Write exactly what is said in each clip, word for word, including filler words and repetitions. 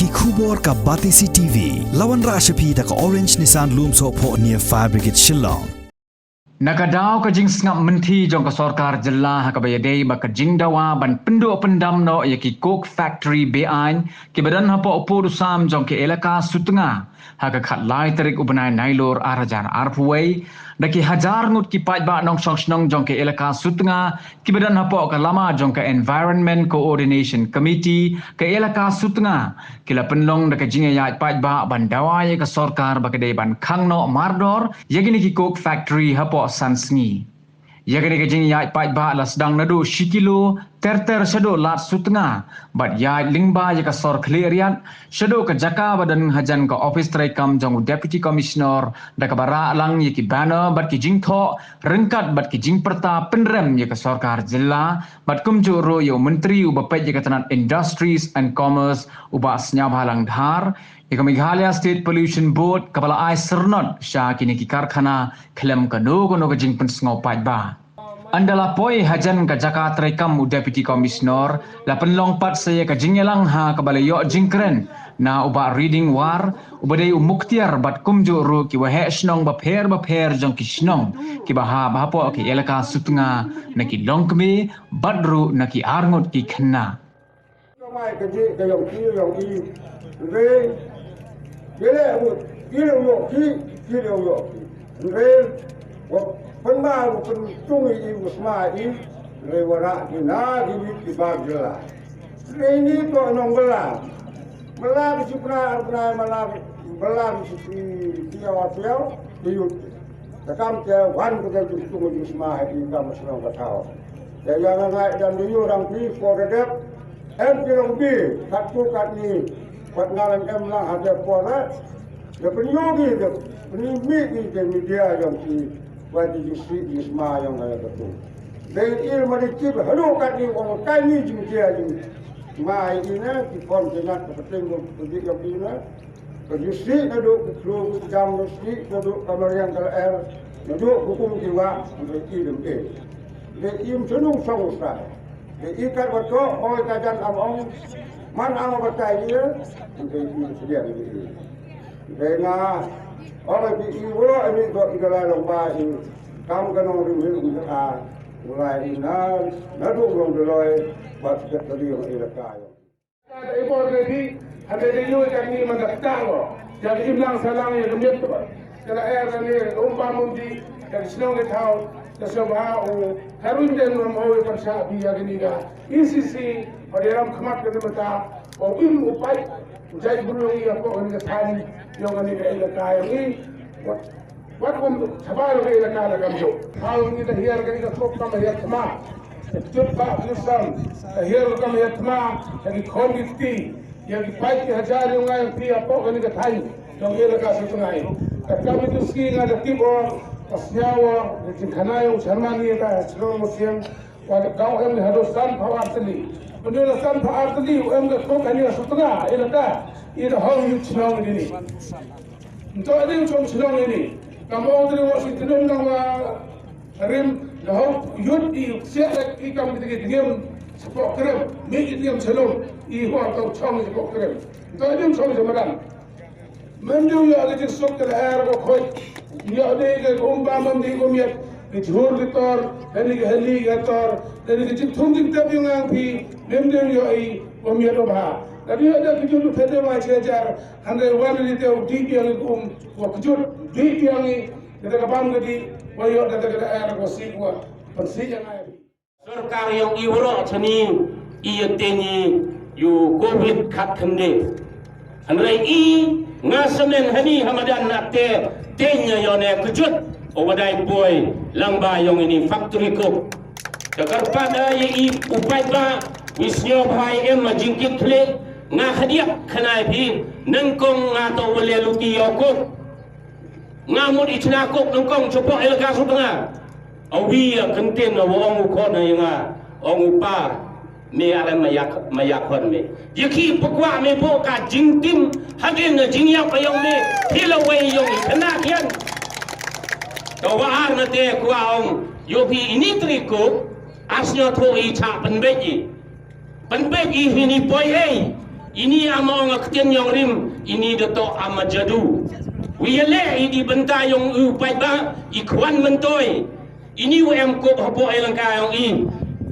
Ki khubor ka Batesi T V, la wanrah sha phi da ka Orange Nissan Lumsohphoh near Fire Brigade Shillong. Na ka daw ka jingsngap mynthi jong ka sorkar jylla ha kaba ïadei bad ka jingdawa ban pynduh pyndam noh ïa ki coke factory be-aiñ kiba don hapoh pud u sam jong ka elaka Sutnga ha ka khatlai tarik u bnai Nailur arhajar arphew wei, da ki hajar ngut ki paidbah nongshong shnong jong ka elaka Sutnga kiba don hapoh ka lama jong ka Environment Coordination Committee ka elaka Sutnga ki la pynlong da ka jingïaid paidbah ban dawa ïa ka sorkar ba ka dei ban khang noh mardor ïa kine ki coke factory hapoh san sngi. Ïa kane ka jingïaid paidbah la sdang naduh shi kilo ter ter shaduh Lad Sutnga bad ïaid lyngba ïa ka sor khlieh riat shaduh ka jaka ba don hajan ka ophis treikam jong u Deputy Commissioner, da kaba rah lang ïa ki banner bad ki jingthoh ryngkat bad ki jingpyrta pynrem ïa ka sorkar jylla bad kumjuh ruh ïa u Myntri uba peit ïa ka tnat Industries and Commerce, u Bah Sniawbhalang Dhar, ïa ka Meghalaya State Pollution Board kaba la ai syrnod sha kine ki karkhana khlem kano kano ka jingpynsngew paidbah. Ynda la poi hajan ka jaka treikam u Deputy Commissioner, la pynlong pat sa ïa ka jingïalang ha kaba la ïoh jingkren na u Bah Riding War uba dei u muktiar bad kumjuh ruh ki waheh shnong bapher bapher jong ki shnong kiba hap hapoh ka elaka Sutnga, na ki longkmie bad ruh na ki arngut ki khynnah. Ka mai ka jih ka ïong ki ïong i. Hynrei ki leh mut ki leh mut ki ki leh mut ki. Hynrei wa pynma wa pyntung i wa sma i. Hynrei wa rah ki na ki wit ki bar jylla. Hynrei ni to nong bela. Bela ki sipna bela bela ki sipna ki awa tiaw ki yut. Ka kam te wan ka te ju stung ju sma ha i kam shnong ka thaw. Te ïa nga ngai dang de ïoh dang pi ko de dep. Em ki long bi kat tu kat ni. Wat nga lang em lang ha te ko la. De pynïoh ki de pynïoh mi ki de media jong ki. Wat ju si ju sma jong nga ka tu. De il ma de chip halu kat ni ong kai ni ju media ju. Ma i na ki pon ke nat ka peting ko ju jong i na. Ka ju sih naduh ka tlu ka jam, ka sih naduh ka mariang ka lyer, naduh ka um ki wah, ka i dem e. Ka i im chnung song usai. Ka i kat wa tok, oi ka jan am ong, man am wa batai ia, ka i im sediang ka i. Ka i nga, oi ka i wa, ini tok i ka lai long ba i, kam ka nong rim rim ka a, ulai i na, naduh long deloi, ba sikat ka liang i la kai. Ka da i bor ka di, hynrei da ïoh jang ni man da ktah lo. Jang im lang sa lang ïa ka miet ba. Ka la er ka ni, ka um bam um di, ka shnong ka thaw, ka shnong ba u, ka run den ram ho ïa ka sha bi ïa ka ni ka. E C C, ba da ram khmat ka ni mata, ba u im u pait, u jai bru ïa ko ka ni ka thani, ïa ka ni ka ïa ka ïa ni. Wat kum thaba ïa ka ïa ka la kam jop. Hal ngi ta hiar ka ïa ka sop kam hiar thma. Jop ba ïa sam. Ta hiar kam hiar thma. Ta ki khon ki ti. Ïa ki pai ki hajar ïa ngai ti ïa pok ka ni ka thai. Dong ïa ka sa tngai. Ta kam ïa tu ski nga da tip o. Ta sñiaw o. Ïa ki khana ïa u Sharma ni ïa ka srong mo siang. Wa da kau em ni hado san phaw arteli. Pyndu la san phaw arteli u em ka kok ka ni ka sutnga. Ïa ka. Ïa ka hong yu chnong ni ni. Nto adi u chong chnong ini. Kam ong tri wa si tnum nang wa rim, la hok yut i siak lek i kam kita ki ngem sepok krem, mi i ngem selum, i huwa tau chong sepok krem. Nto adi u chong semadan. Mendu ya adi jin suk ke leher ko khoi. Ya adi ke umba mandi ko miat, ke jhur ke tor, dan ke heli ke tor, dan ke jin thung jin tep yung ang pi, mendu ya i ko miat o bha. Tapi ada ke jin pede wa chejar, Hynrei wan ri te u dih biang i kum wa kjut, dih biang i kata ka bam ka dih wa ïoh kata ka daer wa sih wa pynsih ïa ngai. Sorkar ïong i waroh chani i ïa teng i ïu covid khat khynde. Hynrei i nga semen hani ha madan na te teng ïa ïoh ne kjut o wadai poi lang ba ïong ini factory coke. Ka kyrpad ïa i u paidbah wi sñiaw bha em ma jingkit khlieh nga khadiak khnai phi nyngkong nga to wale luti ïa u kok. Nga mut i chna kok nyngkong chapoh elaka sut nga. Awi ïa kyntien na wa ong u khon ïa nga ong u pa me arem ma yak ma yak khon me. Ïa ki pukwa me bo ka jingtim hadien na jingïap ïong me phi la wei ïong i khana khian. Ka wa ar na te kwa ong ïoh phi ini tri kok. As nyo tho i cha pynbeit i. Pynbeit i hini poi ei. Ini ama ong a ktien yong rim, ini da toh ama jadu. Wi ya leh i di bynta yong u paidbah, i khwan myntoi. Ini u em kop hapoh elaka yong i.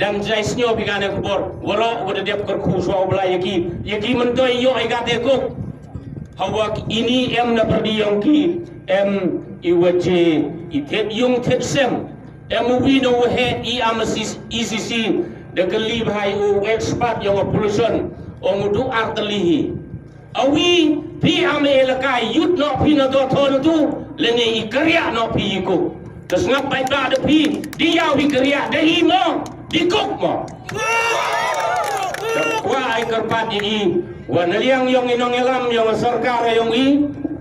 Dang jai sngew phi kane khubor. Waroh wa da dep kyrkhu shuwa u Blai ya ki. Ya ki myntoi yoh i kate kop. Hawa ini em na pyrdi yong ki. Em i wa je i thied yung thied sem. Em u wi na u heh i ama E C C da kylli bha ïa u expert yong u pollution, ong u du ar tylli hi. Awi phi ama elaka, yut noh phi na to tho na tu, lane i kariah noh phi i kuk. Te sngap bait ba da phi, di yaw i kariah da i mo, di kuk mo. Te kwah ai kyrpad ïa i, wa na liang yong i nongïalam yong sorkar yong i,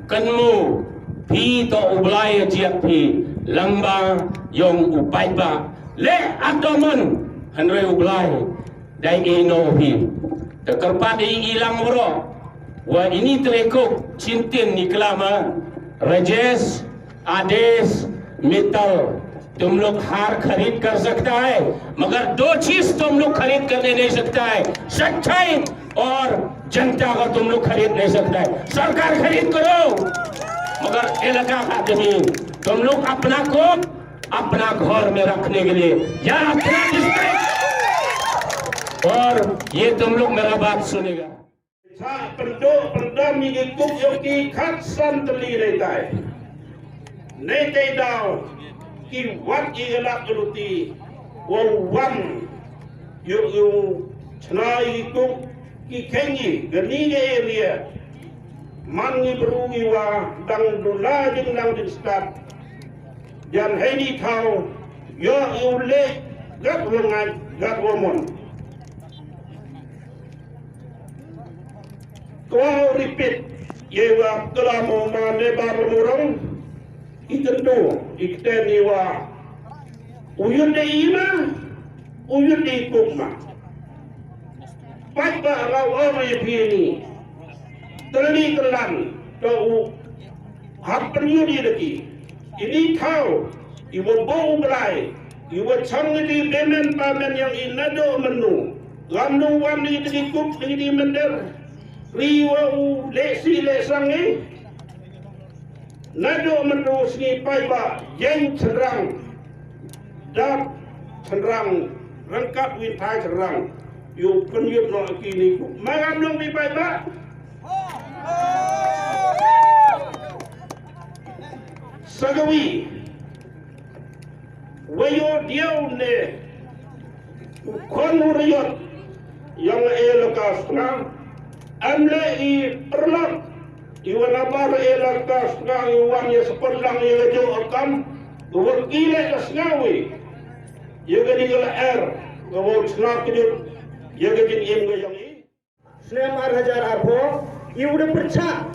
kynmaw phi to u Blai jied phi, lyngba yong u paidbah. Leh adomon, hynrei u Blai dei ïa no phi. Te kyrpad ïa i lang bro. Wa ini te kuk, Chintin ni klama, Rajesh, Adesh, Mittal, तुम लोग हार खरीद कर सकता है, मगर दो चीज तुम लोग खरीद करने नहीं सकता है, सच्चाई और जनता को तुम लोग खरीद नहीं सकता है। सरकार खरीद करो, मगर इलाका का जमीन तुम लोग अपना को अपना घर में रखने के लिए या अपना डिस्ट्रिक्ट। और ये तुम लोग मेरा बात सुनेगा। Sa pynduh pyndam ïa ki kup ïa ki khatsan tylli ne tai. Ne tai daw ki wat ïa ki lak luti wa wan ïa u chna ïa ki kup ki khein ïa kani ka area. Man ngi bru ngi wa dang dula jinglang jingstad. Jan hei ni thaw ïa u leh gat wa ngat gat wa mon. Ko repeat, ïa wa klam u ma ne ba murong, i tentu, i kten i wa. U yun de i ma, u yun de i kuk ma. Pat ba raw ong ïa phi ni. Teli kelan, to u hap pynyu di lagi. Ini thaw, i wa bo u Blai, i wa chang di bemen pamen yang i nado menu. Lam nu wan di di kup di di mender. Ri wa u lesi lesang i. Nado menu sngi pai ba, yang cherang. Dap cherang, rengkat wintai cherang. Yu penyut no kini kup. Malam nung di pai ba. Sagawi. Wayo diaw ne. U khon u riyot. Yang e laka snga. Am le i perlak. I wan abar e laka snga i wan ya sepon lang ya jo akam. Wa kile ka snga wi. Ya gani gala er. Ka wa snga kidut. Ya gani im ga yang i. Snem ar hajar arphew, i u da pyrchah.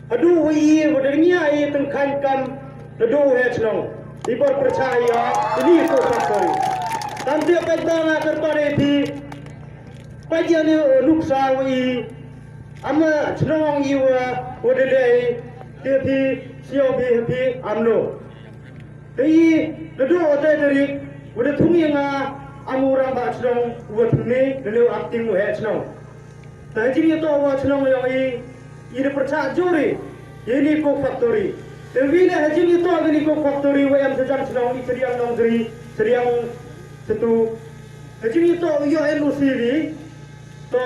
Haduh u i u da ngia i tyngkhan kam, haduh u heh chnong. I bor pyrchah i a, ini ko factory. Tam te peit ba nga kyrpad ïa phi. Peit ïa ni nuksa u i. Ama chnong i u, u da dei, te phi, sio phi, phi, amno. Te i, naduh u te tarik, u da thung ïa nga, am u rangbah chnong, u wa thung ne, da leu acting u heh chnong. Te jing ïa to wa chnong yong i, i da pyrchah juri, i ni ko factory. Te wi le ha jing ïa to i ni ko factory, wa em sa jang chnong, i chriang nong jri, chriang setu. Te jing ïa to u yo em u C V, to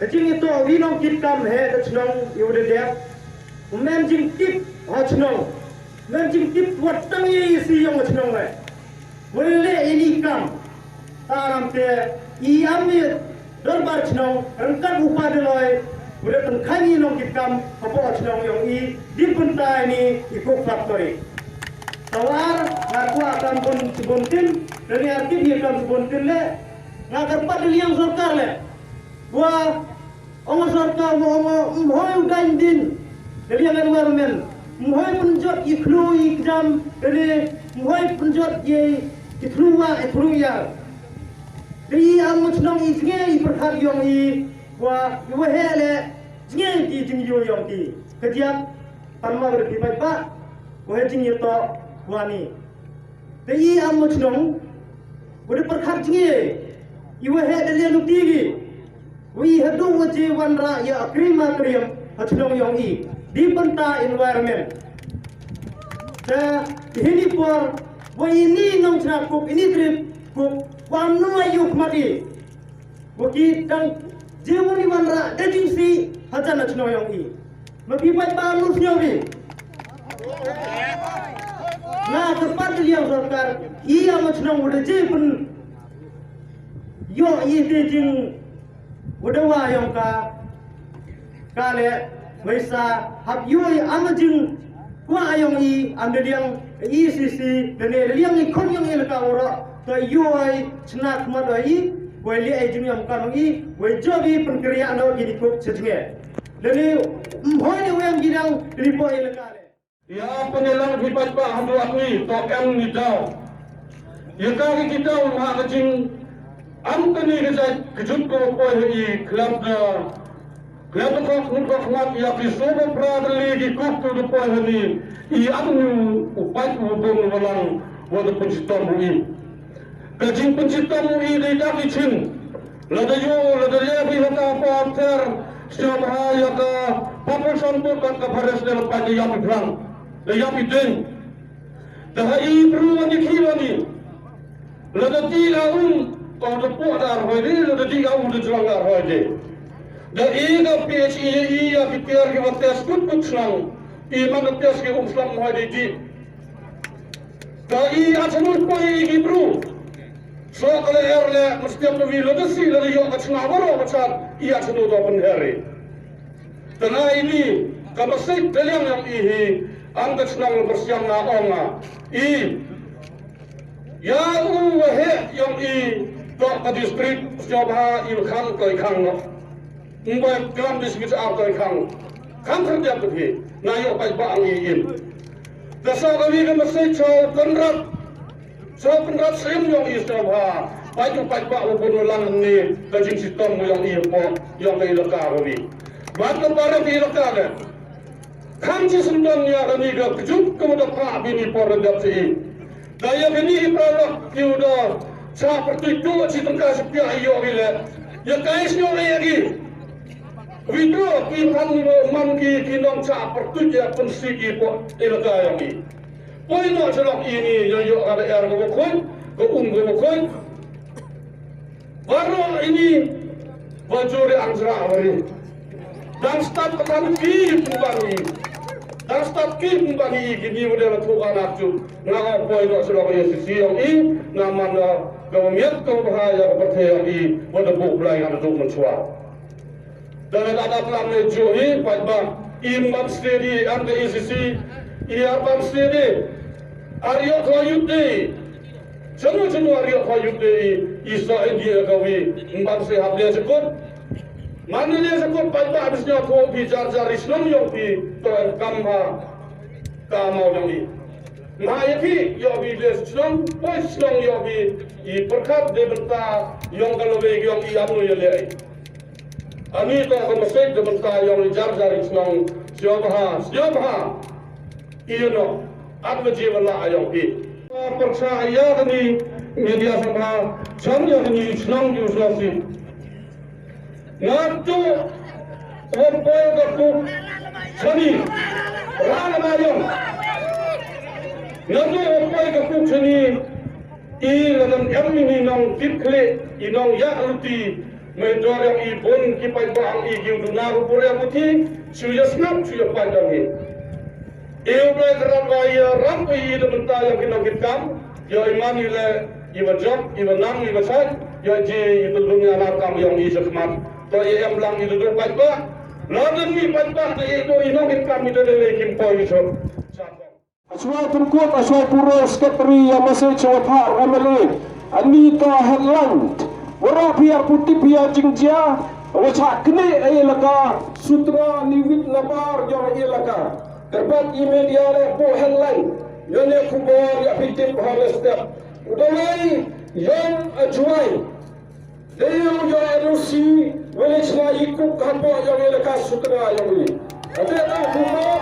Ka jingïatoh ïa u nongkitkam heh ka chnong ïa u da dep. Mem jingtip ha chnong. Mem jingtip wat tang ïa i si ïong ha chnong le. Wei le ini kam. Ta ram te i am i dorbar chnong ryngkat u pa Deloi. U da tang khan i nongkitkam hapoh chnong ïong i di pyntai ni i coke factory. Tawar nga kwah kam bun sibun tin. Lani arkit ïa kam sibun tin le. Nga kyrpad da liang sorkar le. Wa ong sorkar wa ong mhoi u dang din. Dari yang environment. Mhoi pynjot i khlu i kjam. Dari mhoi pynjot i i khlu wa i khlu ya. Dari ang mo chnong i snge i perkhat yong i wa i wa he le snge i jing yu yong i. Kejap pan ma berpi pai pa. Wa he jing yu to wa ni. Te i am mo chnong. Wa de perkhat snge. I wa he de lian u ti gi. Wa i Ji wanrah ïa a kri ma kri ha chnong yong i. Di bynta environment. Te hini por wa ini nong chna kup ini trip kup wa nu ayu khmat i. Wa ki dang ji wani wanrah da jingsi ha jan ha chnong yong i. Ma ki paidbah nu sñiaw i. Na kyrpad ka liang sorkar i ama chnong wa da ji pyn ïoh i te jing wa da wa yong ka. Ka leh, wei sa hap ïoh i ama jing kwah yong i, am da liang E C C, da ne da liang i khun yong i la ka waroh, to ïoh i chna khmat i, wei leh i jing yong ka yong i, wei jop i pynkriah noh ki ni kup cha jnge. Da ne mhoi ne wei am ki dang ki ni po i la ka leh. Ïa pynïalang phi paidbah haduh katni to em ni daw. Ïa ka ki ki daw ma ka jing am kani ka jait ka jut ko poi ha i khlem da khlem da khok ngut khok khmat ïa ki soba pra tylli ki kuk ko da poi ha ni i am ni u pait u bung u balang wa da pynshitom u i. Ka jingpynshitom u i dei da ki chin. Lada ïoh, lada leh bha ha ka por ter, sñiawbha ïa ka population bud bad ka forest ne la pait da ïap i phlang, da ïap i ding. Da ha i bru wa ni khi wa ni. Lada ti la um, ko da puh da ar hoi de, lada ti la um da jlang ar hoi de. Da i ka P H E i ïa ki tiar ki wa test kut kut shnong. I man da test ki um slam hoi de di. Ka i a chanu poi i ki bru. So ka le er le mestiap da wi lo da si lo da yo ka chna waro ka chat i a chanu da pynher i. Tana ini ka masik da liang yang i hi am ka chnong lo bersiang na ong a. I ya u wa he yang i to ka district sñiawbha i khang ko i khang no. Mbai klam di sngit ar toi khang. Khang khang dia putih. Na yo pai ba ang i in. Da sa ka wi ka masai chau kynrap. Chau kynrap sim yong i sñiawbha. Pai tu pai ba u bun lang ni. Da jing sitom yong i po. Yong ka ilaka ka wi. Ban ka para ka ilaka ka. Khang chi sendon ïa kani ka kjut ka mut da pha bini por da dap chi. Da ïa kani i pra lok ki u da cha pyrtuit tu chi tengka chi pia ïoh ki le. Ïa kai snyo ïa ki. Withdraw ki phan man ki ki nong cha pyrtuit ïa pynsi ki po ilaka ïa ki. Poi no chalok ini ïa ïoh ka da er ka bakhuid ka um ka bakhuid. Baroh ini ba jur ïa ang jrah wari. Dang stad ka than ki pynban i. Dang stad ki pynban i kini wa dei la thuh ka nak ju. Nga ong poi noh sha lok ïa sisi ïong i nga man da ka wa miat ka wa bha ïa ka pyrthei ïong i wa da buh blai nga da duk mynshuwa. Da la da da plan ne ju i paidbah i mban steady and the E C C i ar ban steady. Ar ïoh ka yut dei. Chanu chanu ar ïoh ka yut dei i sa India ka wi mban se hap le chakut. Man le chakut paidbah bis ïoh ko phi jar jar i shnong ïoh phi to em kam ha ka mau ïoh i. Ma ïa phi ïoh phi le shnong poi shnong ïoh phi i pyrkhat de bynta ïoh ka lawei ïoh i am no ïa le. Ani to ka message de bynta ïoh i jar jar i shnong shnong bha shnong bha. Ïa no at ma ji wala ïoh phi. Pyrkhat ïa kani media sabha chong ïa kani shnong ïoh shnong si. Nga tu wan poi ka kuk chani. Rana ma yong. Nga tu wan poi ka kuk chani. I la dang em ini nong tip khle i nong yak luti. Mai dor yang i bun ki pai bang i ki udu na ru pur yang uti. Chu ya snap chu ya pai dang i. Ïa u Blei ka rat ba ïa rat ba ïa da mynta ïa ki nong ki kam ïa i man i le i wa jop i wa nang i wa chai ïa ji i tu dunya na kam ïa i jakhmat. To ïa em lang i tu paidbah la dang i paidbah da i tu i nong ki kam i da le kim poi i chot. Ashwai Tungkut, Ashwai Puro, Secretary ïa message wa phar M L A. Ani to headline. Wara phi ar putip ïa jingjia wa chak kne ïa laka sutra ni wit na bar ïa laka. Kyrpad i media re buh headline. Ïa ne khubor ïa phi tip ha le step. U dawai ïong ajuai. Dei ïong ïong N O C wele chna i kuk hapoh ïong ïa laka sutra ïong i. Ate ta khubor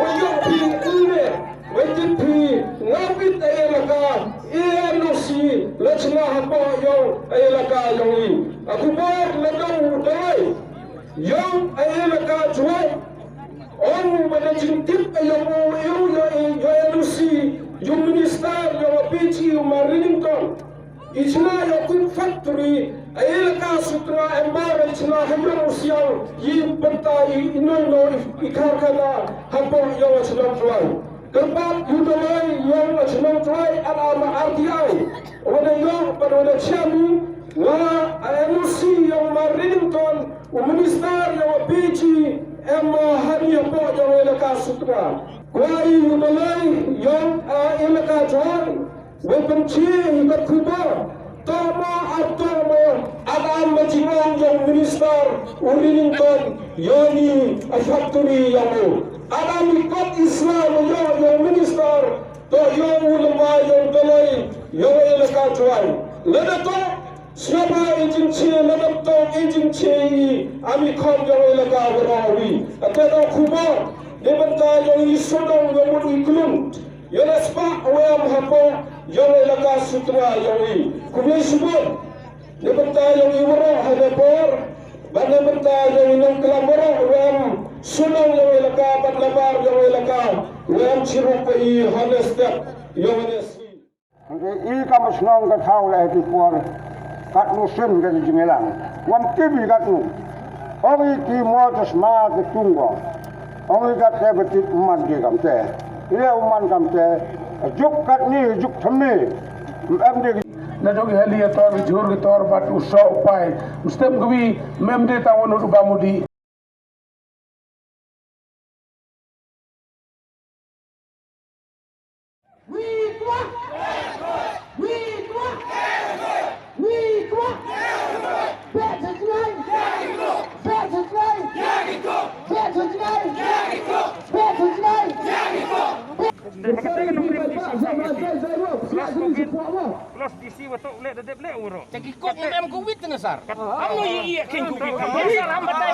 wa ïong phi i ne wa tip phi nga bit ïa laka i N O C le chna hapoh ïong ïa laka ïong i. A khubor le dong u dawai. Ïong a elaka Jowai, ong ba da jingtip ïong u, ïong u, ïong u, ïong u N O C, ïong u minister ïong a P G u Mar Riddington. I chna ïa u factory a elaka Sutnga, em ba i chna ha ïong u Siang, i bynta i, i noi noi i karkhana hapoh ïong a chnong Jowai. Kyrpad ïa u Dalai ïong a chnong Jowai, ar ama R T I. Wada ïong, bad wada chiami, wa a N O C ïong Mar Riddington, u minister ïong a P G, em, uh, hani hapoh ïong elaka Sutnga. Kwai ïa u Dalai ïong a elaka Jowai. Wei pynchie hi ka khubor. Tomo ar tomo, adam ma jingong ïong minister u Riddington ïong i a factory ïong u. Adam i kot Islam ïong, ïong minister, to ïong u lema ïong Dalai ïong elaka Jowai. Lada to sngewbha i jingchie, lada to i jingchie i ami khot ïong elaka Warawi. Ate to khubor. Ni bynta ïong i sodong ïong mut i klung. Ïa la spah wei am hapoh ïong elaka Sutnga ïong i. Kumne shibun. Ni bynta ïong i waroh ha ne por. Bad ni bynta ïong i nongklam waroh wei am shnong ïong elaka bad labar ïong elaka wei am chirup i ha ne step ïong i ne sngi. Ngi i kam shnong ka thaw la heti por. Katno sien ka jingïalang. Wan tibi katno. Ong i ki mo chasma ki tung ko. Ong i kat te betit man di kam te. Ile man kam te. Juk kat ni juk thamni. Em di. Na jong i hali ya tor, jhur ki tor, bat u so u pai. U stem kwi, mem di ta wan u ba mudi. Los D C wa tok leh da dep leh uro. Te ki kok ngam em covid te ngasar. Am no ye ye ken covid. Ngasar am batai.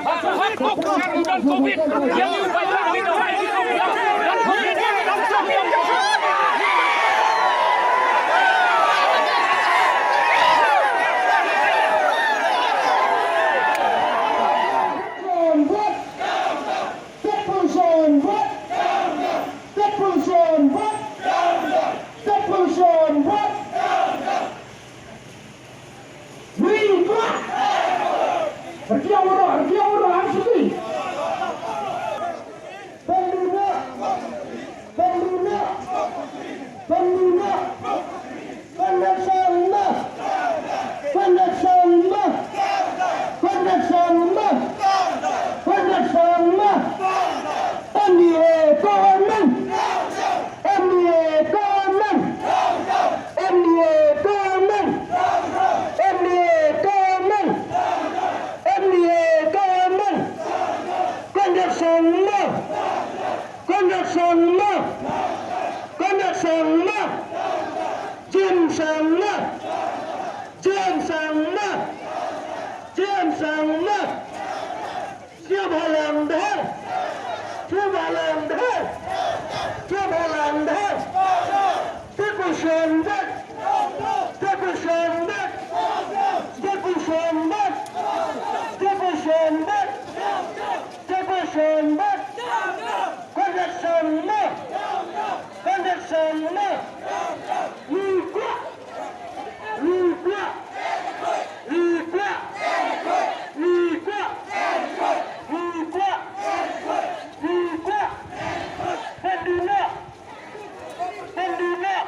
Ba ko hak kok ngasar am don covid. Yang you bai ba ni do hai ni do. Don covid. Deputation Board! Deputation Board! Deputation Board! Wi kwah! Rkiang uro, rkiang uro, ang suki! Pemina! Pemina! Pemina! Connection ma! Connection ma! Connection ma! Connection ma! N D A government! N D A government! N D A government! N D A government! N D A government! Connection ma! Connection ma! Connection ma! Jim Sang ma! Jim Sang ma! Jim Sang ma! Jim Halang Dhar! Jim Halang Dhar! Jim Halang Dhar! Deputation Board! Deputation Board! Deputation Board! Deputation Board! Deputation Board! Connection ma! Connection ma! Ri kwah! Ri kwah! Ri kwah! Ri kwah! Ri kwah! Ri kwah! Pynduh noh! Pynduh noh!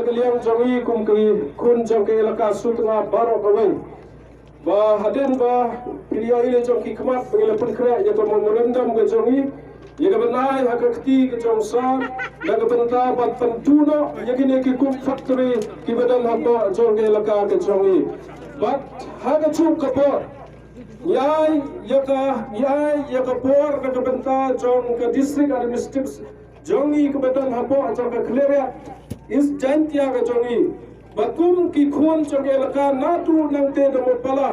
Ka liang jong i kum ki khun jong ka elaka Sutnga baroh kawei. Ba hadien ba phi ïohi lei jong ki khmat ba ngi la pynkhreh ïa ka memorandum ka jong i, ïa ka ban ai ha ka kti ka jong sar, na ka bynta ban pynduh noh ïa kine ki coke factory ki ba don hapoh jong ka elaka ka jong i. Bad ha kajuh ka por, ngi ai ïa ka, ngi ai ïa ka por na ka bynta jong ka District Administrative jong i ka ba don hapoh jong ka Khliehriat East Jaintia ka jong i. Ba kum ki khun jong ka elaka naduh nangtei da Mawpala,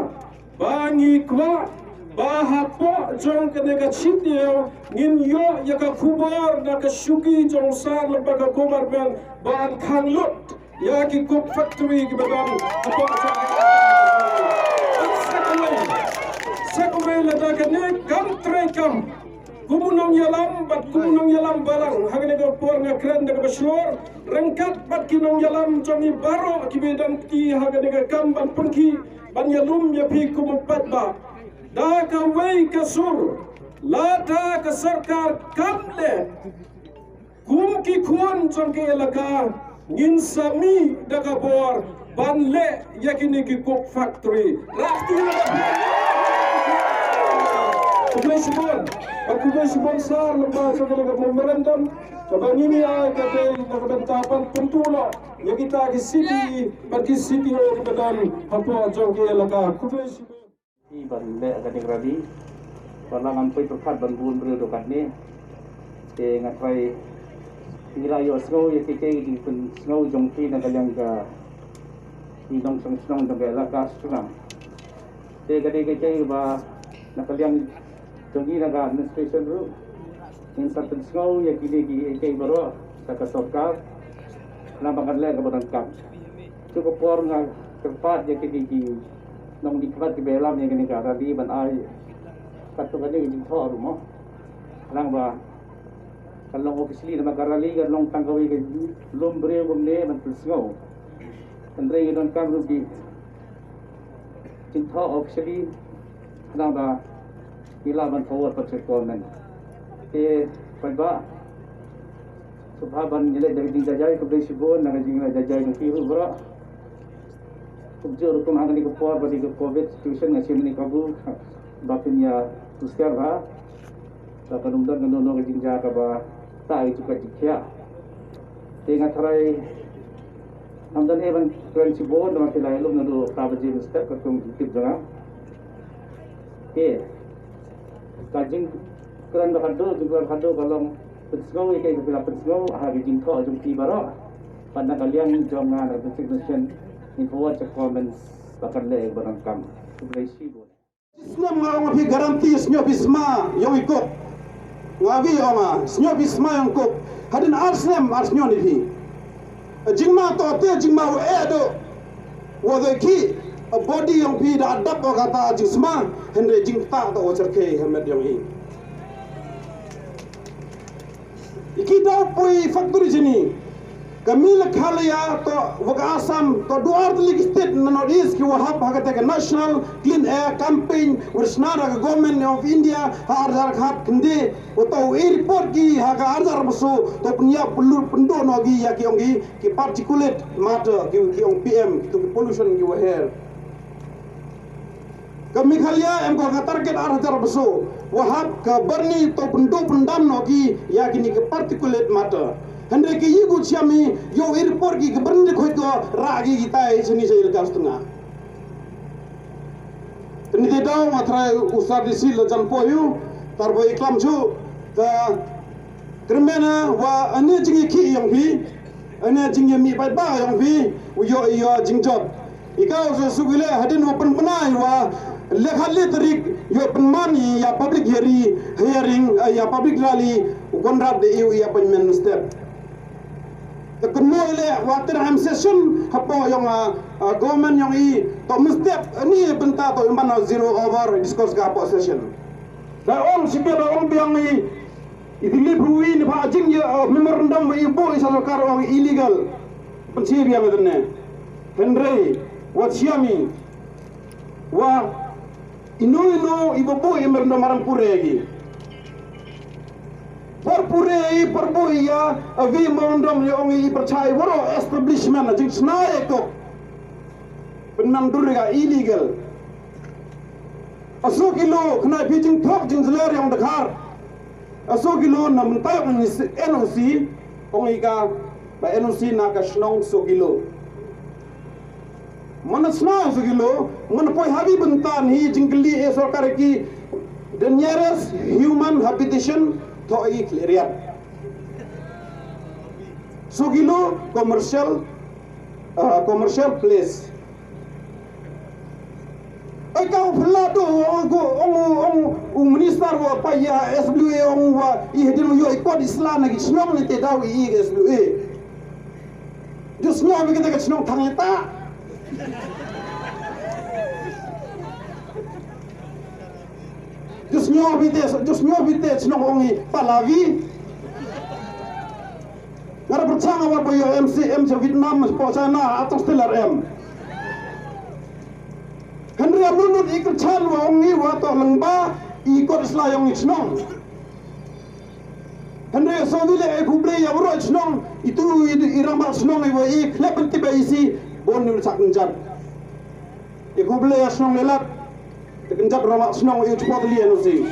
ba ngi kwah ba hapoh jong kane ka shi taïew ngin ïoh ïa ka khubor na ka shuki jong sar lem bad ka government ban khang lut ïa ki coke factory ki ba don hapoh jong ka elaka. Sa kawei, sa kawei lada kane kam trei kam, kum u nongïalam bad kum u nongïalam balang, ha kane ka por nga kren da kaba shlur, ryngkat bad ki nongïalam jong i baroh ki ba don kti ha kane ka kam ban pynkhih ban ïalum ïa phi kum u paidbah. Da kawei ka sur, lada ka sorkar kam leh, kum ki khun jong ka elaka ngin sa mih da ka bor ban leh ïa kine ki coke factory. Rah kti. Khublei shibun. Khublei shibun sar lem bad ka memorandum kaba ngi ai ka dei na ka bynta ban pynduh noh ïa kita ki C D E bad ki C D O ki ba don hapoh jong ka elaka. Khublei shibun. Ki ban leh kane ka rally, ba la ngam poi pyrkhat ban bun briew da katne. Te nga trai ngi la ïohsngew ïa kiei kiei ki jingpynsngew jong ki na ka liang ka ki nongshong shnong jong ka elaka Sutnga. Te ka dei kiei kiei ba na ka liang jong ngi na ka administration ruh ngin sa pynsngew ïa kine kiei kiei baroh sha ka sorkar. Na ba kan leh kaba donkam. Shu ka por nga kyrpad ïa kine ki nongdie khmat ki ba ïalam ïa kane ka rally ban ai katto katne ka jingthoh ruh mo. Khnang ba kan long officially namar ka rally kan long tang kawei ka jinglum briew kumne ban pynsngew. Hynrei ngi donkam ruh ki jingthoh officially khnang ba ngi lah ban forward pat sha government. Te paidbah, sngewbha ban ïaleh da ka jingjahjai, khublei shibun na ka jingjahjai jong phi ruh baroh. Kumjuh ruh kum ha kane ka por ba dei ka covid situation nga shem ïa kane ka kabu ba phin ïa husiar bha. Ba kan ym don kano kano ka jingjia kaba tah ïa ka jingkhiah. Te nga tharai ngam don ei ban kren shibun, namar phi la ïalum naduh phra baje mynstep katkum ki tip jong nga. Te ka jingkren ba khadduh, jingkren khadduh ka long pynsngew ïa kaei ba phi la pynsngew ha ka jingthoh jong phi baroh. Bad na ka liang jong nga na ka District Nation ngin forward sha government ba kan leh ba donkam. Khublei shibun. Snem nga ong phi guarantee sñiaw phi sma ïong i kuk. Nga wi ong a sñiaw phi sma ïong kuk. Hadien ar snem ar sñiaw ni phi. Jingma to te jingma u eh do. Wa do ki a body ïong phi da adap o kata jingsma hynrei jingta to o cherkei helmet ïong i. Iki dau poi factory jini. Ka Meghalaya to wa ka Assam to duar tylli ki state na North East ki wa hap ha kata ka National Clean Air Campaign wa snar ha ka Government of India ha ar hajar khat khyndai wa to e report ki ha ka ar hajar arphew to pynïap pynlut pynduh noh ki ïa ki ong ki ki particulate matter ki ki ong P M ki to ki pollution ki wa her. Ka Meghalaya em ko ka target ar hajar bso. Wa hap ka barni to pynduh pyndam noh ki ïa kini ki particulate matter. Hynrei ki yi ku chiam i ïoh i report ki ka barni khoi ko ra ki ki tai sini sa il ka stnga. Tni te daw nga trai u sar di sil jan po yu tar bo i klam chu ka Kyrmena wa ane jingïakhih ïong phi, ane jingïamih paidbah ïong phi, u ïoh ïa jingjot. I ka u sa suk ile hadien wa pynbna i wa le khat le tarik ïoh pynman i ïa public hearing, hearing, eh, ïa public rally, u Conrad de i u ïa appointment step. Te kynmo ile wa ter hem session hapoh ïong, ah, ah, government ïong i, to mynstep ani bynta to imban zero hour discourse ka hapoh session. Da ong sipia da ong biang i, I Dilip Rui ni pha jing ya, uh, memorandum wa i bo i sa sorkar ong illegal. Pynsi biang ito ne. Hynrei wa chiami wa ino ino i bo bo i memorandum aram pure gi. Por pure i por bu i ya, a vi mong dom i ong i pyrchai waro establishment a jing chna e kok. Pynman dur ga illegal. A so kilo khnai phi jingthok jingzler yong Dkhar. A so kilo na mynta yong N O C, ong i ka ba N O C na ka shnong so kilo. Mana sna so kilo, mana poi habi bentan hi jingkli e sorkar ki the nearest human habitation to i Khliehriat. So kilo commercial, uh, commercial place. Ai ka u phylla tu ong u, ong u, ong u minister wa pa ya S W A ong u wa i hedin u yo i kot isla na ki shnong ni te daw i S W A. Just nyo bi te ka shnong thang ta. Just nyo bi te, just nyo bi te shnong ong i Pahlavi. Nga da pyrchang wa ba yo M C M cha Vietnam po China atong still R M. Hynrei am nut i kyrchan wa ong i wa to lengba i kot isla yong i chnong. Hynrei so wi le e khublei ya bro chnong itu i, i rama chnong i wa i khlep ti ba isi bon ni sak njat. I khublei ya chnong le lat. Te kynjat rama chnong i chpot li N O C.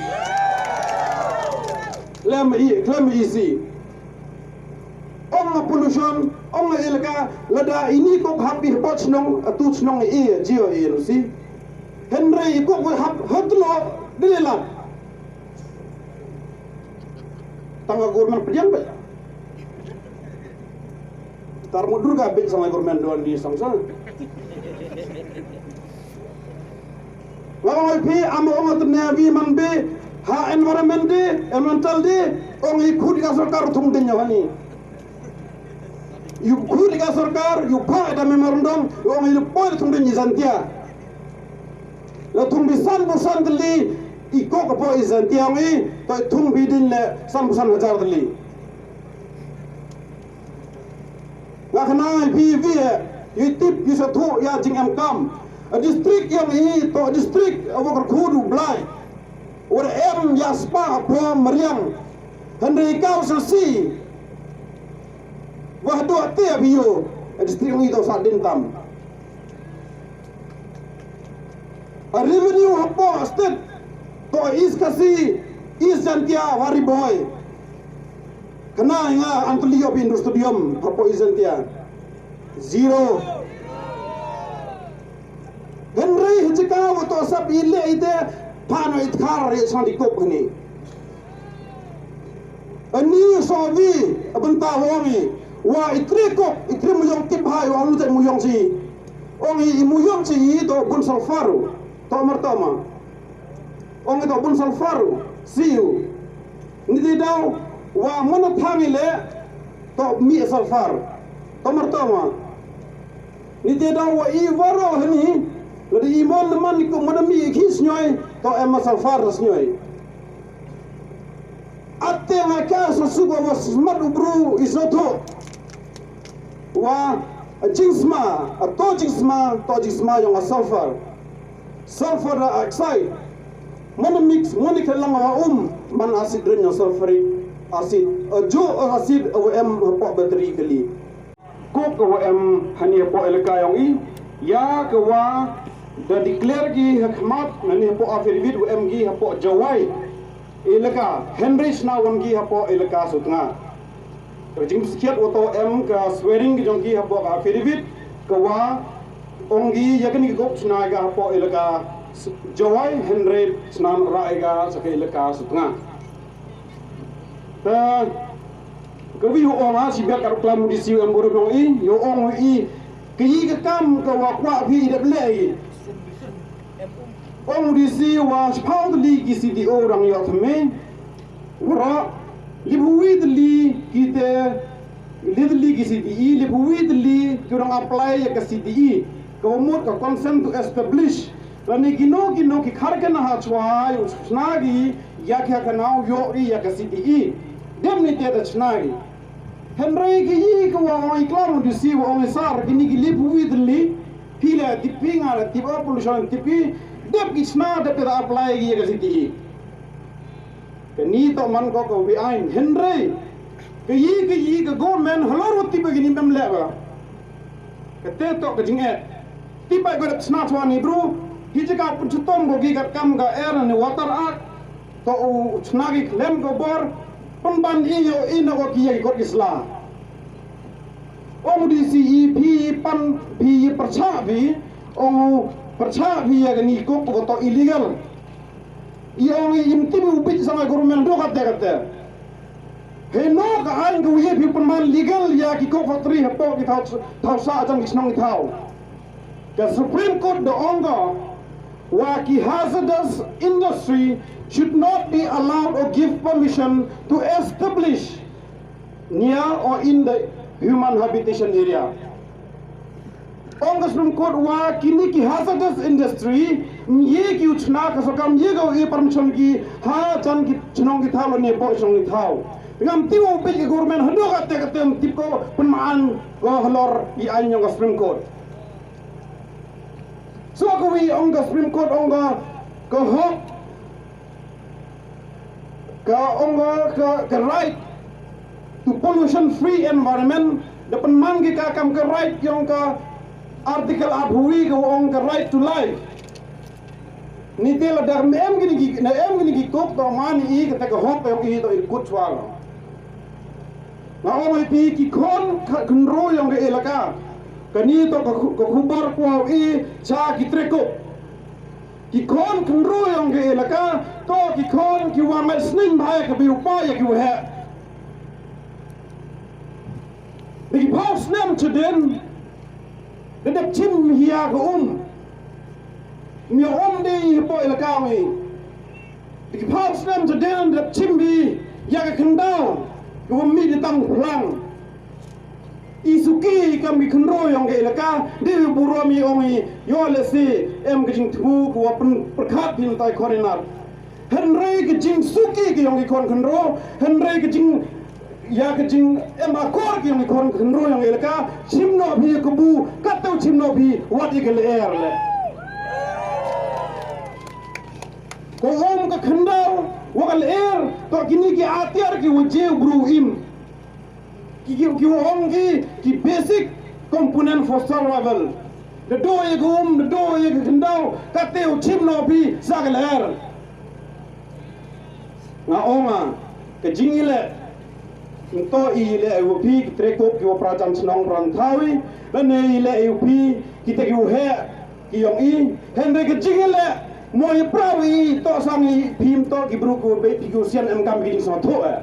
Lem i, klem i si. Ong a pollution, ong a elaka, lada ini kok hapi hapot chnong, atu chnong i, jio i N O C. Hynrei i kok hap, hotlo, dile lat. Tang a government pdiang ba. Tar mo Durga bit sang government don di sang sang. Nga ong phi am ong tne bi man bi ha environment di, environmental di, ong i khut ka sorkar thung din yo hani. Yu khut ka sorkar, yu pha da memorandum, ong i poi thung din i Jaintia. La thung bi san bu san tylli i kok ka poi i Jaintia ong i, to thung bi din le san bu san hajar tylli. Nga khnang ai phi phi yu tip yu sa thuh ïa jingem kam. A district yong i to district a wa kyrkhu u Blai. Wa em ïa spah pho mariang. Hynrei kaw sa si. Wa do te a phi yu. A district yong i to sa din tam. A revenue hapoh state to East Khasi, East Jaintia, Wari Bhoi. Kane nga antuli yo Indo Stadium hapoh East Jaintia. Zero. Hynrei hijika wa to sap ile ite pano itkar re sang di kop hani. Ani so wi abenta wong i wa itre kok itre muyong tip hai wa lu tai muyong si. Ong i muyong si i to bun sulfur. To mar to ma. Ong i to bun sulfur. Si u. Ni ti daw wa mana thang i le to mi sulfur. To mar to ma. Ni te da wa i waro hani, la di i mon man ko mana mi ki snyoi, to em ma sulfur snyoi. Ate nga ka sa suba wa smat u bru i so to. Wa jingsma, a to jingsma, to jingsma yong a sulfur. Sulfur dioxide. Mana mix, mana ka lang wa um, man acid rin yong sulfuric acid. A jo acid wa em hapoh battery kali. Kok ka wa em hani hapoh elaka yong i, ïa ka wa da declare ki ha khmat hani hapoh affidavit wa em ki hapoh Jowai elaka, hynrei sna wan ki hapoh elaka Sutnga. Ka jingpynshitom wa to em ka swearing ki jong ki hapoh ka affidavit ka wa ong ki ïa kani ka kok sna ka hapoh elaka Jowai hynrei sna ra ka sa ka elaka Sutnga. Ta ka wi u ong ha si biak ka klam di si em buru nong i, u ong i, ka i ka kam ka wa kwah phi i dep leh i. Ong di si wa sphaw li ki C D O rang yo thme. Wara li bui li ki te li li ki C D E, li bui li ki rang apply ya ka C D E. Ka wa mut ka consent to establish. Lane kino kino ki kharkana ha chwa yu sna ki ïa ki ha ka naw ïoh i ïa ka C D E. Dem ni te da chna ki. Hynrei ki i ka wa ong i klam di si wa ong i sar kini ki lip wi dli. Phi la tip phi nga la tip a pollution tip phi. Dep ki chna dep da apply ki ïa ka C D E. Kani toh man ko ka wei aiñ, hynrei ka yi ka yi ka government halor wa tip ba kini mem leh ba. Kate toh ka jingeh. Tip ba ko dep sna chwa ni bru, hi jaka pun chutom ko ki kat kam ka Air and Water Act, toh u chna ki khlem ko bor, pynban i yo i na ko ki ya ki kot ki sla. Ong D C i phi pan phi pyrchah phi, ong pyrchah phi ya kani kok ko toh illegal. I ong i im tip u bit sang government do kate kate. He no ka aiñ ka wei phi pynman legal ya ki coke factory hapoh ki thaw thaw sa jang ki chnong ki thaw. Ka Supreme Court da ong ko wa ki hazardous industry should not be allowed or give permission to establish near or in the human habitation area. Ong ka Supreme Court wa kini ki hazardous industry, mye ki u chna ka sorkar, mye ka u e permission ki ha jan ki chnong ki thaw lane poh chnong ki thaw. Ngam tip u bit ki government hado kate kate, tip ko pynman ko halor i aiñ yong ka Supreme Court. So ka wei ong ka Supreme Court ong ka, ka hok ka ong ka, ka, ka right to pollution free environment, da pynman ki ka kam ka right yong ka article arphew wei ka ong ka right to life. Ni te la dak me em kini ki, na em kini ki kok to man i kata ka hok yong i to i kut chwa lo. Nga ong i phi ki khon ka khynro yong ka elaka. Kani to ka khu-, ka khubor kwah i cha ki trekop. Ki khon khynro yong ka elaka, to ki khon ki wa ngat sning bha ya ka biu pa ya ki wa heh. Di ki phaw snem chadien, da dep chim hi ya ka um. Mi um di hi po elaka mi. Di ki phaw snem chadien, da dep chim hi ya ka khyndaw, ka wa mi di tang phlang. I suki kam ki khynro yong ka elaka, di burom i ong i, yo le si, em ka jingthmu ka wa pyn-, pyrkhat phi tai khon inar. Hynrei ka jingsuki ka yong ki khon khynro, hynrei ka jing, ya ka jing em akor ka yong ki khon khynro yong ka elaka, chim noh phi ka bu, kato chim noh phi, wat i ka leer le. Ko um ka khyndaw, wa ka leer, to kini ki atiar ki wa je u bru im. Ki, ki, ki wa ong ki, ki basic component for survival. Da do ya ka um, da do ya ka khyndaw, kate u chim noh phi sa ka leer. Nga ong a, ka jingileh, nto i leh u phi, ki trekop, ki wa pra jan chnong pra thaw i, lane i leh u phi, kita ki u heh, ki yong i, hynrei ka jingileh, mo i pra i, to sang i, phi nto ki bru ko, be phi ki u sian em kam ki jingsngewthuh eh.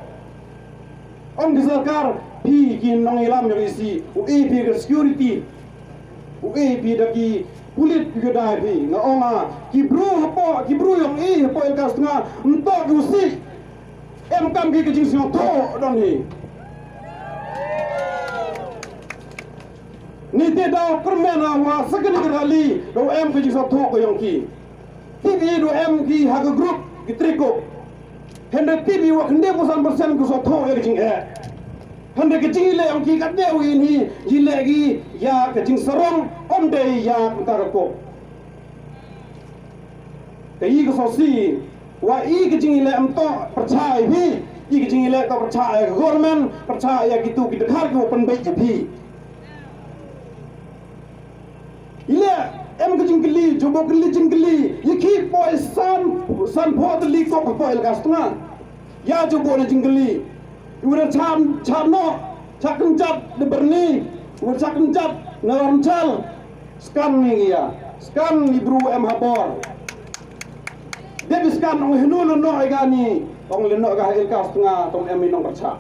Ong ki sorkar, phi ki nongïalam yong i si, u e phi ka security, u e phi da ki pulit phi ka dai phi, nga ong a, ki bru hapoh, ki bru yong i hapoh Elaka Sutnga, nto ki u si, em kam ki ka jingsngewthuh don hi. Ni te daw kyrmen a wa sa kani ka rally, daw em ka jingsngewthuh ka yong ki. Tip i du em ki ha ka group ki trekop. Hynrei tip i wa khyndaiphew san percent ku sngewthuh ïa ka jingeh. Hynrei ka jingïaleh yong ki ka dei u ini, ïaleh ki ïa ka jingsarong, ym dei ïa ka kop. Ka i ka sosi, wa i ka jingïaleh ym toh pyrchah ïa phi, i ka jingïaleh toh pyrchah ïa ka government, pyrchah ïa kitu ki dkhar ki wa pynbeit ïa phi. Ile, em ka jingkylli, jubok kylli jingkylli, ïa ki poi san, sanphew tylli kop poi Elaka Sutnga. Ïa jubok na jingkylli. Iwira chan, chan no, cha kynjat de berni, iwira cha kynjat na ram chal. Scan ni ïa, scan ni bru em habor. Dep scan ong hinu no no ïa ni, ong le no ga Elaka Sutnga, tong em i nongpyrchah.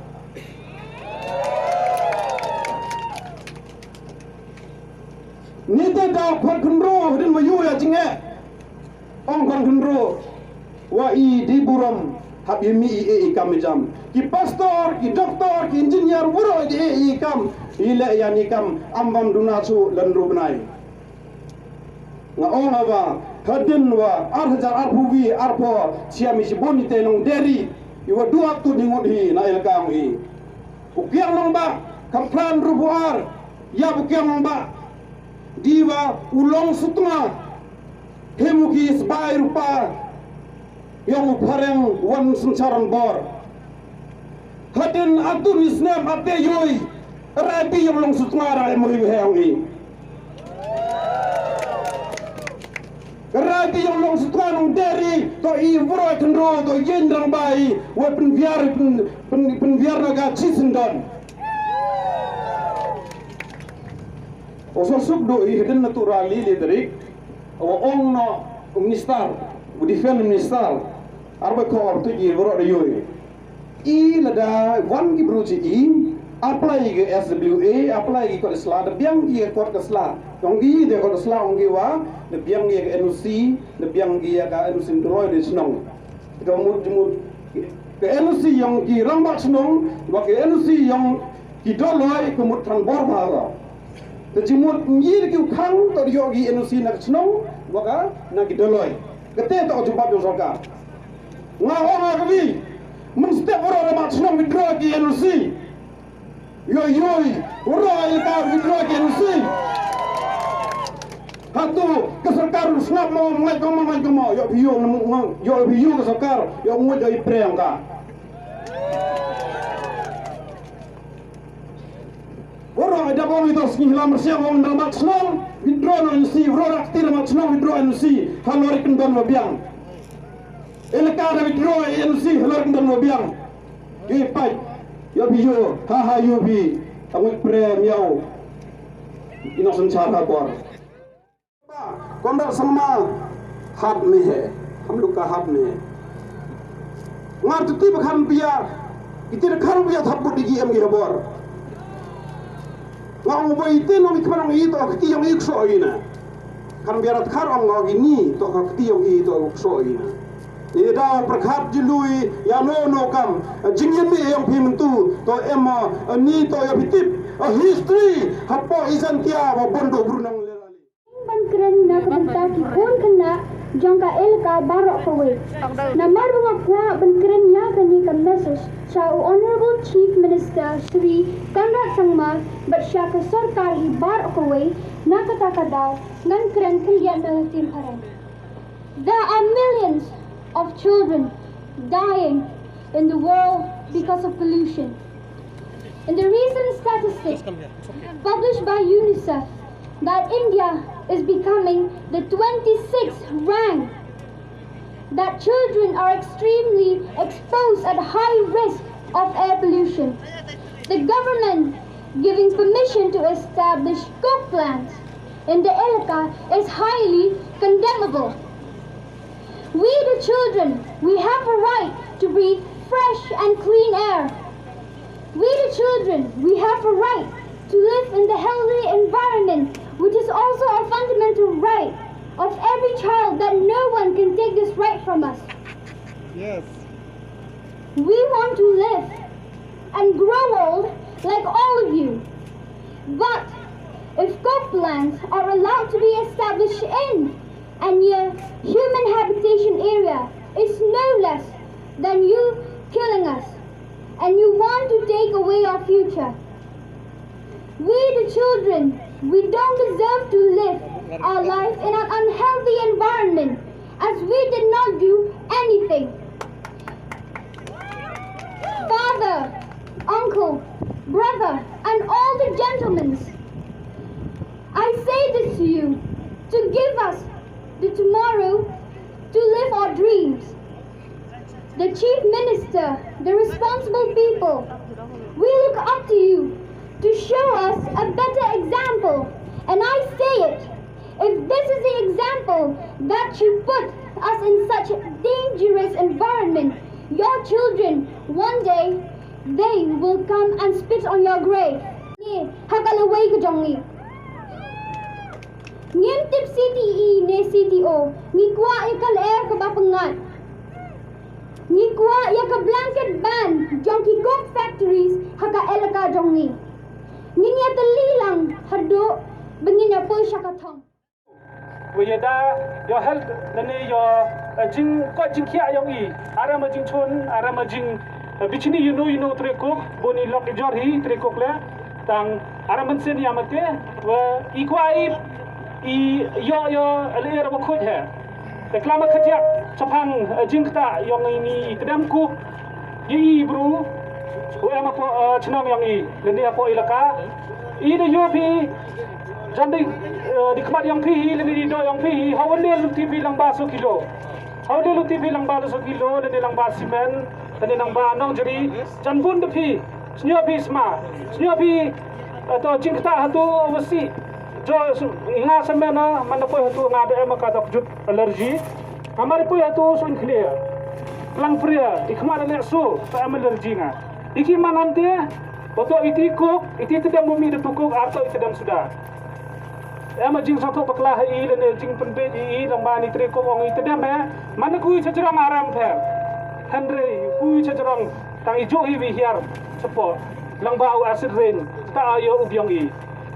Ni te daw khon khynro, hadien wa ïoh ïa jingeh. Ong khon khynro, wa i di burom, hap ïa mi i e i kam i jam. Ki pastor, ki doktor, ki engineer, waroh i e i kam, i leh ïa ni kam, am bam duna chu lynru bnai. Nga ong a wa, hadien wa, ar hajar arphew wi, arphew, siam i shibun i te nong deri, i wa dua tu ni ngut hi, na Elaka ong i. U kiang nongbah, kam plan ruh bu ar, ïa bu kiang nongbah. Di wa u long Sutnga, hem u ki sbai rupa. Ïong u phareng wan synshar bor. Hadien atun i snem ate yoi. Rabi ïong long sutnga ra em hoi heng i. Rabi ïong long sutnga nong deri to i vro tendro to yen rang bai. Wa penviar pen pen penviar naga chisendon. Oso suk do i hadien na tu rali li derik. Wa ong no minister, u defense minister. Arba ko tu i vro da yoi. I lada wan ki bru chi i apply ki S W A, apply ki kot sla, da biang ki kot ka sla. Yong ki de kot sla ong ki wa, da biang ki N O C, da biang ki ka N O C Doloi de chnong. Ka mut mut ka N O C yong ki rangbah chnong, wa ka N O C yong ki Doloi ka mut tang bor bha. Te jimut ngi ki u khang to dio ki N O C na ka chnong, wa ka na ki Doloi. Ka te to jubab jong sorkar. Nga ong ha kami, mynstep waroh ma chnong withdraw ki N O C. Yoi yoi, waroh elaka withdraw ki N O C. Hatu ka sorkar sngap mo, ngai ko mo, ngai ko mo, yo phi yo, yo phi yo ka sorkar, yo ngut yo i prem ka. Waroh da bong ito sngi hila mersiang ong da ma chnong, withdraw N O C, waroh da ktir ma chnong, withdraw N O C, halor i kendon wa biang. Elaka da withdraw N O C halor ndon wa biang. Ki pai. Yo phi yo, ha ha yo phi. Angui prem yo. Ino synshar ha por. Conrad Sangma, हाथ में है, हम लोग का हाथ में है. Ngar tu ti ba khan bia. Iti da khan bia thap bud digi em gi habor. Nga ong boi iti nong i kman ong i to kti ong i kso i na. Kan biar at kar ong ngi ni to ka kti ong i to so i na. Ni da perkhat jilui ya no no kam. Jing yin mi ong phi mentu to em ni to ya phi tip. A history hapo izan tia wa bondo brunang lerali. Ban kren na ka bynta ki khun khynnah jong ka elaka baroh kawei. Namar ba nga kwah ban kren ïa kane ka message sha u Honorable Chief Minister Shri Conrad Sangma bad sha ka sorkar hi baroh kawei, na kata ka daw ngan kren khyndiat na ka ktien phareng. There are millions of children dying in the world because of pollution. In the recent statistics published by UNICEF, that India is becoming the twenty-sixth rank, that children are extremely exposed at high risk of air pollution. The government giving permission to establish coke plants in the elaka is highly condemnable. We the children, we have a right to breathe fresh and clean air. We the children, we have a right to live in the healthy environment, which is also a fundamental right of every child that no one can take this right from us. Yes. We want to live and grow old like all of you. But if coke plants are allowed to be established in and near human habitation area, it's no less than you killing us. And you want to take away our future. We the children, we don't deserve to live our life in an unhealthy environment as we did not do anything. Father, uncle, brother, and all the gentlemen, I say this to you to give us the tomorrow to live our dreams. The Chief Minister, the responsible people, we look up to you to show us a better example. And I say it, if this is the example that you put us in such a dangerous environment, your children, one day, they will come and spit on your grave. Ngi, ha ka lawei ka jong ngi. Ngim tip C T E ne C T O, ngi kwah ïa ka lyer kaba pyngngad. Ngi kwah ïa ka blanket ban jong ki coke factories ha ka elaka jong ngi. Ngin ïa tylli lang haduh ba ngin ïa poi sha ka thong. Wa ïa da ïa health lane ïa, eh, jingkoit jingkhiah ïong i. Ara ma jingchun, ara ma jing, eh, bichni ïa no ïa no tre coke, bun i lok i jor hi tre coke le. Tang ara mynsiem ïa mate, wa i kwah i, i ïoh ïa lyer ba khuid he. Te klam khatiak chaphang, eh, jingktah yong ini i tdem kuk, i, i bru u em hapoh, eh, chnong yong i, lane hapoh ilaka. I da yu phi, jan di, eh, di khmat yong phi, lane di doh yong phi, hawan de luti phi lang ba so kilo. Hawan de luti phi lang ba so kilo, lane lang ba simen, lane lang ba nongjri, jan bun da phi, snyo phi sma, snyo phi, eh, to jingktah hatu wasi. Jo, su-, nga sa mena, man da poi hatu nga da em ka dok jut allergy. Nga mar poi hatu sun khne. Plang pria, i khmat da lek su, ta em allergy nga. I ki man ante, boto iti kuk, iti tedem bumi da tukuk, arto i tedem suda. Em jing sa to bakla ha i, lane jing penbit i, i, lang ba ni tre kuk ong i tedem he. Man da kui chajrong aram pher. Hynrei, kui chajrong, tang i jo i wi hiar, chapo. Lang ba u acid rain, ta a yo u biong i.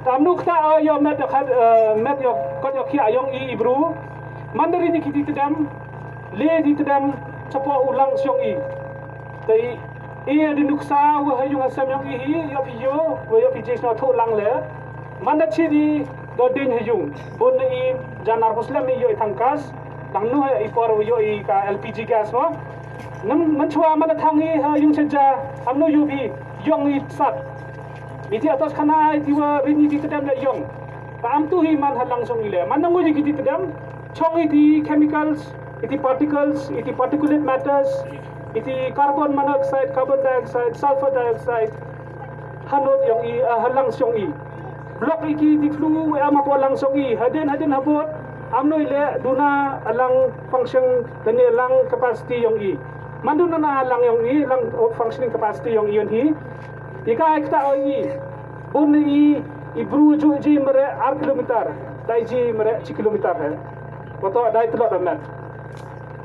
Tam nuk ta, eh, yo met yo khat, eh, met yo kot yo khia yong i, i bru. Man da ri ni ki ti tedem, le ti tedem, chapo u lang siong i. Te i, i di nuksa, wa ha yung ha sem yong i hi, yo phi yo, wa yo phi jis no tho lang le. Man da chi di, do ding ha yung. Bun na i, jan ar Muslim i yo i thang kas, lang nu ha i por wa yo i ka L P G gas mo. Nam, man chwa man da thang i, ha yung chen ja, am nu yu phi, yong i sat. Iti atas khana iti wa rini iti tedem le yong. Ka am tu hi man halang song ile. Man nang uji kiti tedem. Chong iti chemicals, iti particles, iti particulate matters, iti carbon monoxide, carbon dioxide, sulfur dioxide. Hanot yong i, ah, halang song i. Block iki iti flu, am apo lang song i. Hadin, hadin habot. Am no ile, duna alang function, lane alang capacity yong i. Man duna na alang yong i, lang, oh, functioning capacity yong i yong hi. Ika ekta o i, bun i, i bru ju ji mere ar kilometer, dai ji mere chi kilometer he. Wato dai telot amet.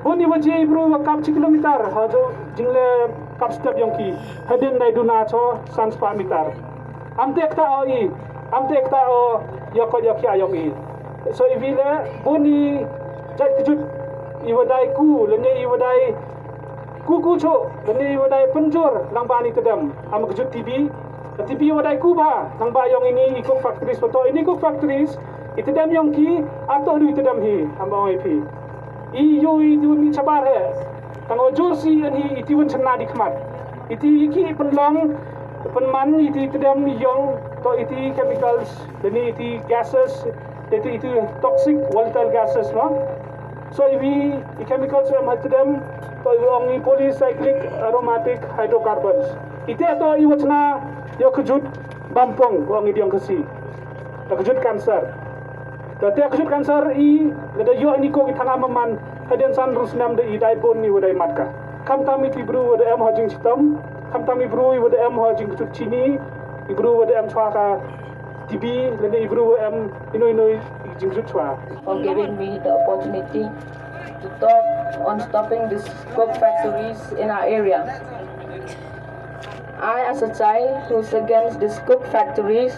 Bun i waji i bru wa kap chi kilometer, ha jo jingle kap step yong ki, hadin dai duna cho san spah meter. Am te ekta o i, am te ekta o ya ko ya kia yong i. So i vile, bun i jai kejut, i wadai ku, lene i wadai Kuku cho, lane i wadai penjor, lang ba ni tedem, am kejut T B. T B wadai kuba, lang ba yong ini i coke factories beto, ini coke factories, i tedem yong ki, ato du i tedem hi, am ba ong i phi. I yu i tiwin mi chabar he, tang o jor si en hi, i tiwin chena di khmat. I ti i ki i penlong, penman, i ti tedem yong, to i ti chemicals, lane i ti gases, i ti, i ti toxic volatile gases, no? So i wi i chemicals em ha tedem, to i ong i polycyclic aromatic hydrocarbons. Ite to i wachna yo kejut bampong, ong i diong kesi. Yo kejut cancer. To te kejut cancer i, lada yo ini ko i thanga maman, hadien san rusnam de i dai pon i wadai matka. Khamtam i ti bru wada em ha jing chitom, khamtam i bru i wada em ha jing kejut chini, i bru wada em chwa ka T B, lane i bru wada em ino ino i jing kejut chwa. For giving me the opportunity to talk on stopping these coke factories in our area. I, as a child who's against these coke factories,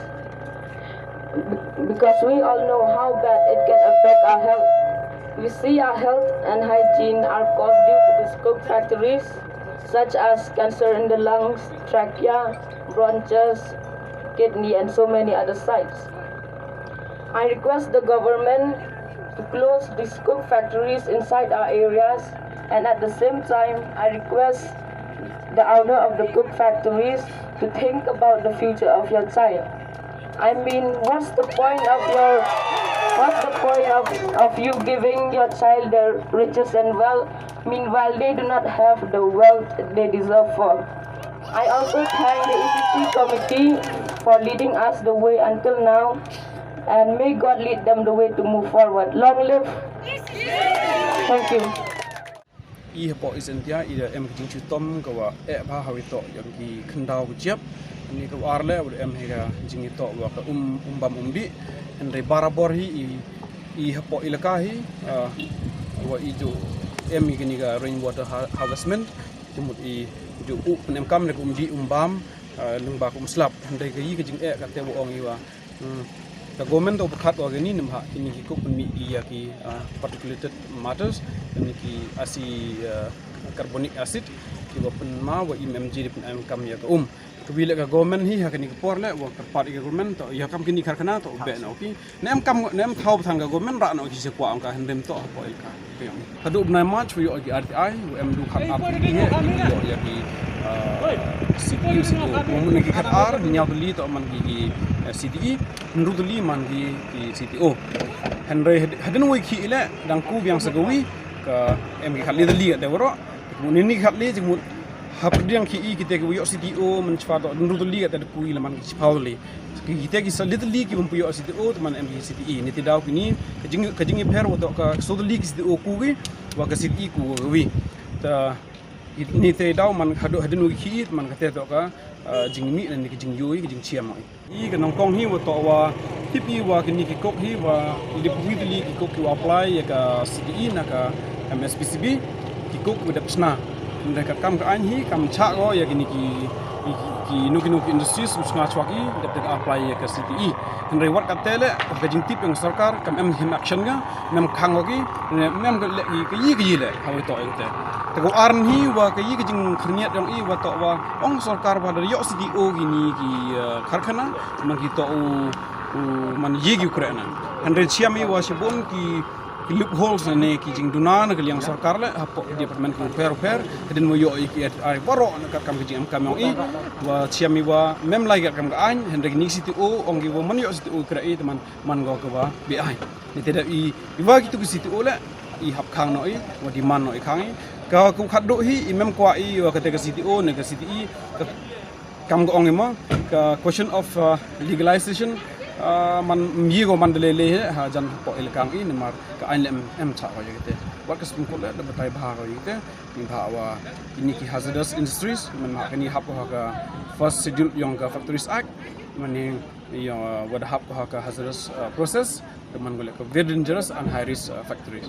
be- because we all know how bad it can affect our health. We see our health and hygiene are caused due to these coke factories, such as cancer in the lungs, trachea, bronchus, kidney, and so many other sites. I request the government to close these coke factories inside our areas, and at the same time, I request the owner of the coke factories to think about the future of your child. I mean, what's the point of your, what's the point of, of you giving your child the riches and wealth? Meanwhile, they do not have the wealth they deserve for. I also thank the E C C committee for leading us the way until now, and may God lead them the way to move forward. Long live. Thank you. I hapoh East India i da em ka jingchitom ka wa eh bha ha wi to yang ki khyndau ka jiap. Ni ka war le wa da em hi ka jingitoh wa ka um um bam um bi. Hynrei barabor hi i, i hapoh ilaka hi, ah, wa i ju em i kini ka rainwater ha- harvestment. Jumut i ju u penem kam le ka um bi um bam, ah, leng ba ka um slap. Hynrei ka i ka jing eh ka te wa ong i wa Hmm. Ka government to pyrkhat wa kini nym ha kini ki coke pynmih ïa ki, ah, particulated matters, kini ki asi, ah, carbonic acid, ki wa pynma wa im M G di pyn em kam ïa ka um. Ka wi leh ka government hi ha kani ka por leh wa kyrpad ïa ka government to ïa kam kini karkhana to beh noh ki. Ne em kam ne em thaw ba than ka government rah noh ki sha kwah ong ka hynrei to ha poi ka. Ka ïong. Haduh bnai March wa ïoh ki R T I wa em du khat ar tylli hi ïoh ïa ki, ah, C T E, C T O. Wa mut na ki khat ar hynñiew tylli to man ki, ki, eh, C T E, hynriew tylli man ki, ki C T O. Hynrei had-, hadien wa i khih leh dang ku biang sa ka wi ka em ki khat le tylli ka te waroh. Mut ni ni khat le jingmut hapdeng ki i kita ki wa ïoh C T O man chwa to hynriew tylli ka te da ku i la man ki chiphaw tylli. Ki kita ki sa le tylli ki bym pu ïoh C T O to man em ki C T E. Ni te daw kini ka jing, ka jingïapher wa to ka so tylli ki C T O ku ki wa ka C T E ku ka wi. Ta ni te daw man haduh hadien wa ki khih man ka te to ka, ah, jingmih na ni ka jingïohi ka jingchiam. I ka nongkong hi wa to wa tip i wa kini ki kok hi wa lip wi tylli ki kok ki wa apply ïa ka C T E na ka M S P C B ki kok wa dep sna. Hynrei ka kam ka aiñ hi kam chah ko ïa kini ki, ki, ki, ki no ki no ki industries u sna chwa ki dep dep apply ïa ka C T E. Hynrei wat ka te leh ka jingtip ïa ka sorkar kam em him action ka mem khang ko ki mem ka leh ki ka yi ka yi leh ha wa to ïa ka te. Te ko ar hi wa ka yi ka jingkhyrniat ïong i wa to wa ong sorkar wa da ïoh C T O kini ki, eh, karkhana man ki to u, u man ye ki u kreh na. Hynrei chiam i wa shibun ki, ki loopholes ne ki jingduna na ka liang sorkar leh hapoh department ki pher pher hadien wa ïoh i ki ai baroh na ka kam ki jingem kam ïong i wa chiam i wa mem lai ka kam ka aiñ hynrei kini C T O ong ki wa man ïoh C T O kreh i te man man go ka wa bi ai. Ni te da i, i wa ki tu ki C T O leh i hap khang no i wa demand no i khang i. Ka ku khat do hi i mem kwah i wa ka te ka C T O ne ka C T E ka kam ka ong i mo ka question of, uh, legalization, uh, man myi ko man de le le ha jan ko il kang i namar ka aiñ leh em, em cha ko ïa kite. Wat ka Supreme Court leh da batai bha ko ïa kite. Ni bha wa ini ki hazardous industries man ma kani hap ko ha ka first schedule ïong ka Factories Act. Man ni ïa wa da hap ko ha ka hazardous, uh, process. Ka man ko leh ka very dangerous and high risk, uh, factories.